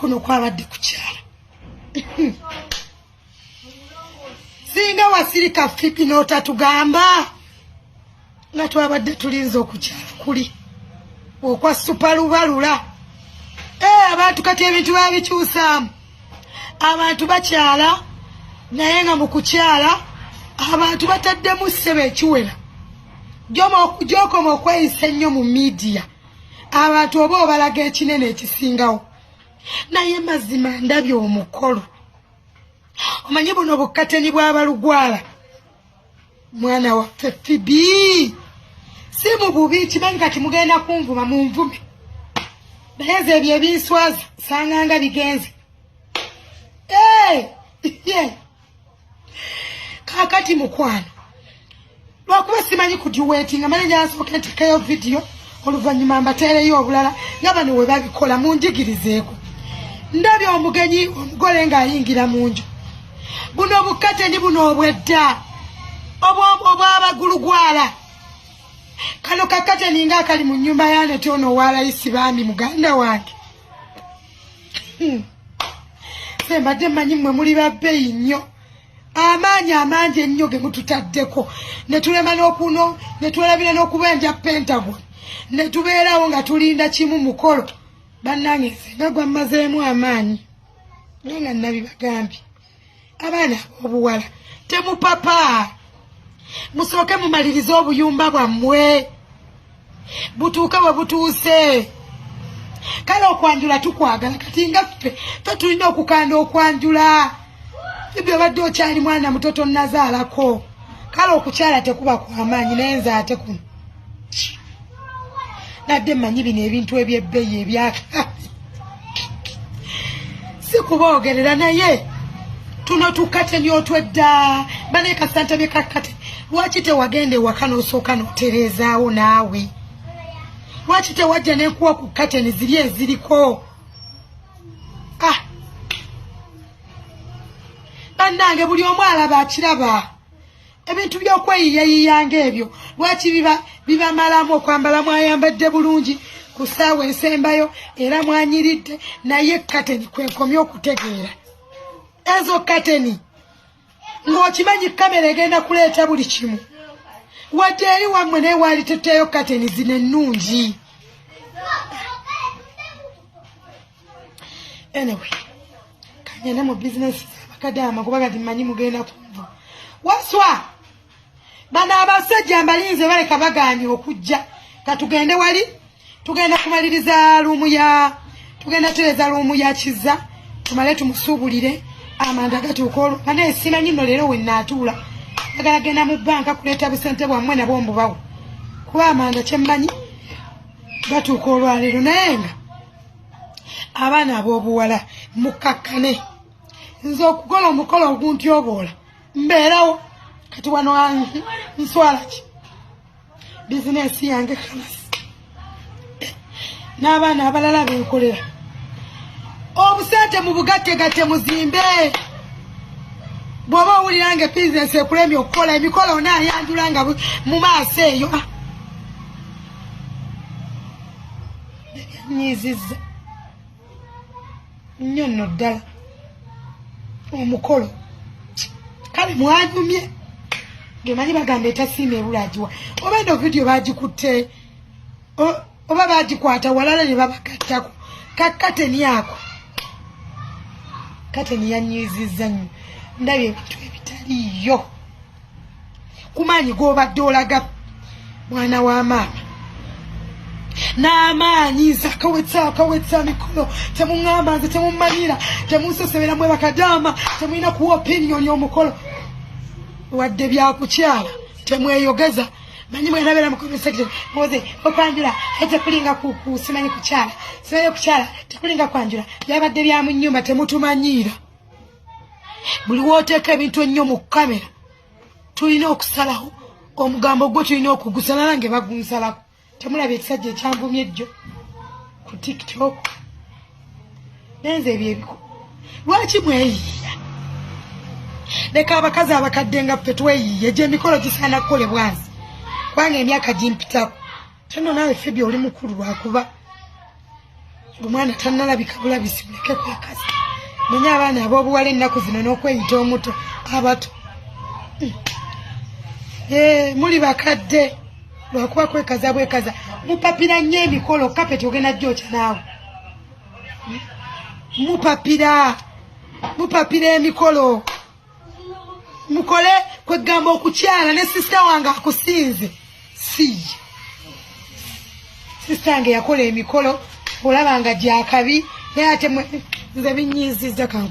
Kuno kwabadde kukyala. Singa wasirika Fibi n'otatugamba nga twabadde tulinze okukyala kuli okwa supalubalula. Eh, abantu kati ebintu babikyusaamu, abantu bakyala naye nga mu kukyala abantu bataddemu ssebo ekiwera. Gyokoma okweyisa ennyo mu midiya, abantu oba obalaga ekinene ekisingawo. Naye mazima ndabye omukolo, omanyi buno bukkateni bw'abalugwala. Mwana waffe Fibi, si mu bubi, kimanyi kati mugenda kunvuma, munvume, naye nze ebyo ebinswaza sanganga bigenze. Kakati mukwano, lwakuba simanyi kudiwetinga, mane nyansooka ntekeyo vidiyo oluvannyuma mbateereyo obulala nga bano we babikola, munjigirizeeko. Ndabye omugenyi omugole ng'ayingira mu nju, buno bukkateni buno obwedda obwabagulugwala, kano kakateni nga akali mu nnyumba ya neti ono owalayisi. Bambi muganda wange, Sembadde mmanyi mmwe muli babbeeyi nnyo, amaanyi amangi ennyo ge mututaddeko ne tulema n'okuno ne twerabira n'okubenja Pentagon ne tubeerawo nga tulinda kimu mukolo. Bannange, nze nga gwammazeemu amaanyi, naye nga nnabi bagambye, abaana ab'obuwala temupapa, musooke mumalirize obuyumba bwammwe butuuke bwe butuuse. Kale okwanjula tukwagala, kati nga ffe fe tulina okukanda okwanjula. Ibyo obadde okyali mwana muto, tonnazaalako, kale okukyala tekuba kwamaanyi. Naye nze ate kuno nadde mmanyi bino ebintu ebyebbeeyi ebyaka, si kuboogerera, naye tuno tukateni otwedda bane kasanta byekakate. Lwaki tewagenda ewaka n'osooka n'otereezaawo naawe? Lwaki tewajja nenkuwa ku kateni ziri eziriko? Ah, bannange, buli omu alaba akiraba. Ebintu by'okweyiyayiya ng'ebyo lwaki biba bibamalamu okwambala? Mwayambadde bulungi ku ssaawa ensembayo era mwanyiridde, naye kateni kwenkomye okutegeera ezo kateni ng'okimanyi kamera egenda kuleeta buli kimu. Wadde eri wammwe, naye waali tetteeyo kateni zino ennungi. Anyway, kangende mu bizinesi zabakadaama, kuba kati mmanyi mugenda kunva. Waswa bano abasajja mbalinze, baleka baganye okujja. Katugende wali, tugenda kumaliriza room ya, tugenda tereza room ya Kiza, tumale tumusuubulire amanda gatuuka olwo. Banaye, simanyi nno leero we naatuula, agala genda mu banka kuleeta busente bwammwe nabwo mbubawo, kuba amanda kyemmanyi gatuuka olwaleero. Naye nga abaana ab'obuwala mukakkane, nze okukola omukolo oguntyoboola mbeerawo. Kati wano nswala ki? Bizinesi yange kalasi n'abaana abalala benkolera obusente mu bugattegatte muzimbe. Bw'oba owulira nga bizinesi ekulemye okukola emikolo, onaayanjula nga mu maaso eyo. Ah, nyiizizza nnyo nno ddala omukolo. Kale mwanyumye, gemanyi bagamba etasiima ebulagiwa. Oba eno vidiyo bagikutte oba bagikwata walala ne babagattako kakateni ako, kateni yanyiizizza nnyo. Ndabye ebintu ebitaliiyo ku maanyi g'obadde olaga mwana wa maama n'amaanyi. Nze akawetsa akawetsa mikolo temuŋŋamba, nze temumanyira, temunsosebera mwe bakadaama, temulina kuwa opinion. Omukolo wadde byakukyala temweyogeza. Manyi mwenabeera mu comment section muze okwanjula tekulinga ku simanyi kukyala, simanyi okukyala tekulinga kwanjula, byabadde bya mu nnyumba. Temutumanyiira. Buli wooteeka ebintu ennyo mu kamera, tulina okusalawo omugambo gwo, tulina okugusala. Nange bagunsalako. Temulaba ekisajja ekyanvumye ejjo ku TikTok? Nenze ebyo ebiko lwaki mweyiiya? Leka abakazi abakadde nga ffe tweyiiye. Gye emikolo gisaana kukolebwa nsi, kubanga emyaka gimpitako. Teno naawe Febi oli mukulu, lwakuba Omwana tannalabika bulabisi, muleke kwekaza. Mwenye abaana ab'obuwala ennaku zino n'okweyita omuto, abato. Muli bakadde lwakuba kwekaza bwekaza, mupapira nnyo emikolo. Kapeti ogenda gyokya naawe. Mupapira, mupapira emikolo. Mukole kwegamba okukyala ne sister wange akusinze. Siye sister wange yakola emikolo, olaba nga gyakabi, naye ate nze binyiizizza. Kanku.